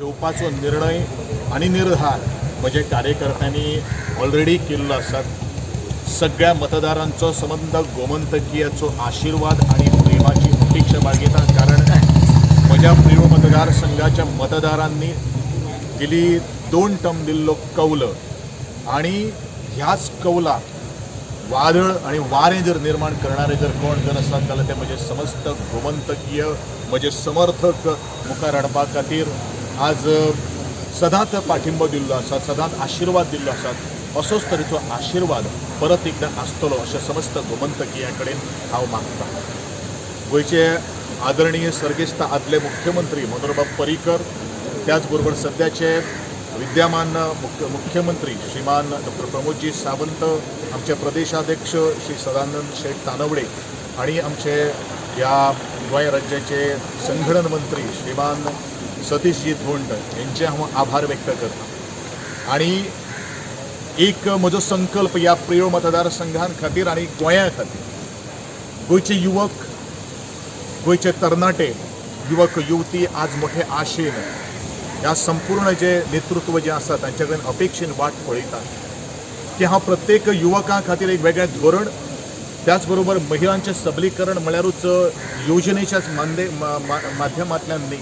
घेवपाचो निर्णय आनी निर्धार म्हजे कार्यकर्त्यांनी ऑलरेडी केल्लो आसा. सगळ्या मतदारांचो संबंद गोमंतकीयाचो आशिर्वाद आनी प्रेमाची अपेक्षा बाळगिता, कारण म्हज्या प्रियोळ मतदारसंघाच्या मतदारांनी गेली 2 टर्म दिल्लो कौल आनी ह्याच कौलाक वादळ आनी वारें जर निर्माण करणारे जर कोण जर आसात जाल्यार ते म्हजे समस्त गोमंतकीय म्हजे समर्थक मुखार हाडपा खातीर आज सदांच पाठिंबो दिल्लो आसा, सदांच आशिर्वाद दिल्लो आसा. असोच तरेचो आशिर्वाद परत एकदां आसतलो अशें समस्त गोमंतकीया कडेन हांव मागतां. गोंयचे आदरणीय सर्गेस्त आदले मुख्यमंत्री मनोहरबाब पर्रीकर, त्याचबरोबर सद्याचे विद्यमान मुख्यमंत्री श्रीमान डॉक्टर प्रमोदजी सावंत, आमचे प्रदेशाध्यक्ष श्री सदानंद शेट तानवडे आणि आमचे ह्या गोंय राज्याचे संघटन मंत्री श्रीमान सतीशजी धोंड यांचे हांव आभार व्यक्त करता. आणि एक म्हजो संकल्प ह्या प्रियोळ मतदारसंघां खातीर आनी गोंया खातीर, गोंयचे युवक, गोंयचे तरणाटे युवक युवती आज मोठे आशेन ह्या संपूर्ण जे नेतृत्व जें आसा तांचे कडेन अपेक्षेन वाट पळयतात की हांव प्रत्येक युवकां खातीर एक वेगळें धोरण, त्याच बरोबर महिलांचें सबलीकरण म्हळ्यारूच योजनेच्याच माध्यमांतल्यान न्ही,